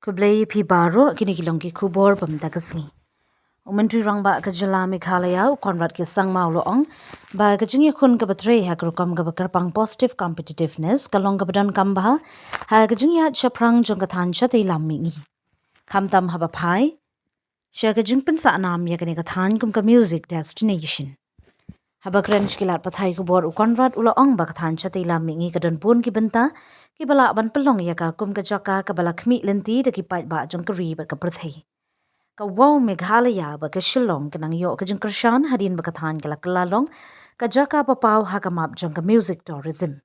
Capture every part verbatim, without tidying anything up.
Khublei phi baroh, kine ki long ki khubor ba mynta ka sngi. U Myntri Rangbah ka jylla Meghalaya, u Conrad K Sangma u la ong ba ka jingïakhun kaba trei ha ka rukom kaba kyrpang positive competitiveness ka long kaba donkam bha ha ka jingïaid shaphrang jong ka thaiñ shatei lam mihngi, khamtam haba phai sha ka jingpynsah nam ïa kane ka thaiñ kum ka music destination. Haba kren sha ki lad pathai khubor, u Conrad u la ong ba ka thaiñ shatei lam mihngi ka don bun ki bynta kiba lah ban pynlong ïa ka kum ka jaka kaba la khmih lynti da ki paidbah jong ka ri bad ka pyrthei. Ka Wow Meghalaya bad ka Shillong ki nang ïoh ka jingkyrshan hadien ba ka thaiñ ka la kylla long ka jaka ba paw ha ka map jong ka music tourism.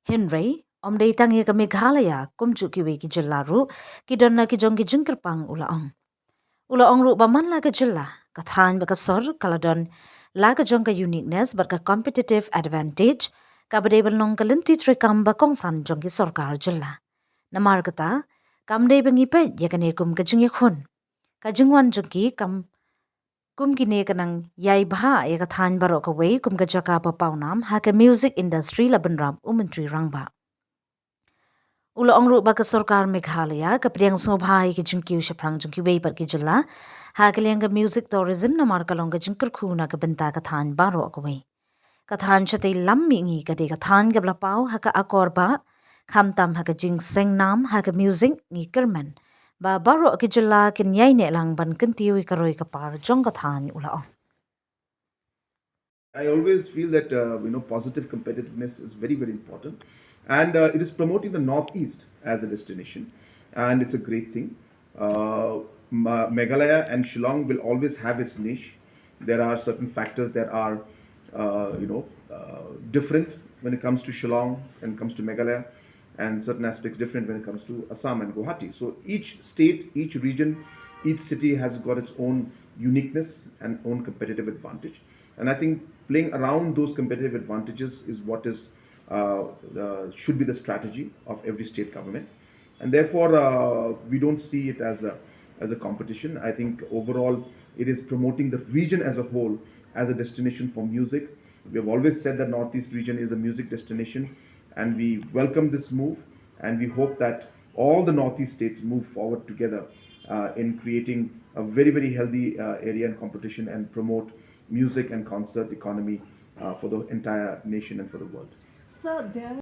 Hynrei ym dei tang ïa ka Meghalaya, kumjuh kiwei ki jylla ruh ki don la ki jong ki jingkyrpang, u la ong. U la ong ruh ba man la ka jylla, ka thaiñ bad ka sor ka la don la ka jong ka uniqueness bad ka competitive advantage kaba dei ban long ka lynti treikam ba kongsan jong ki sorkar jylla. Namar kata, kam dei ba ngi peit ïa kane kum ka jingïakhun. Ka jingwan jong ki kam kum kine ka nang ïai bha ïa ka thaiñ baroh kawei kum ka jaka ba pawnam ha ka music industry, la bynrap u Myntri Rangbah. U la ong ruh ba ka sorkar Meghalaya ka pdiang sngewbha ïa ki jingkiew shaphrang jong kiwei pat ki jylla ha ka liang ka music tourism, namar ka long ka jingkyrkhu na ka bynta ka thaiñ baroh kawei. Ka thaiñ shatei lam mihngi ka dei ka thaiñ kaba la paw ha ka akor bah, khamtam ha ka jingseng nam ha ka music. Ngi kyrmen ba baroh ki jylla kin ïai neh lang ban kyntiew ïa ka roi ka par jong ka thaiñ, u la ong. I always feel that uh, you know, positive competitiveness is very, very important, and uh, it is promoting the Northeast as a destination, and it's a great thing. Uh, Ma- Meghalaya and Shillong will always have its niche. There are certain factors that are, uh, you know, uh, different when it comes to Shillong, when it comes to Meghalaya, and certain aspects different when it comes to Assam and Guwahati. So each state, each region, each city has got its own uniqueness and own competitive advantage. And I think playing around those competitive advantages is what is uh, uh, should be the strategy of every state government. And therefore, uh, we don't see it as a, as a competition. I think overall, it is promoting the region as a whole as a destination for music. We have always said that Northeast region is a music destination, and we welcome this move, and we hope that all the Northeast states move forward together uh, in creating a very, very healthy uh, area and competition and promote music and concert economy uh, for the entire nation and for the world. Sir, there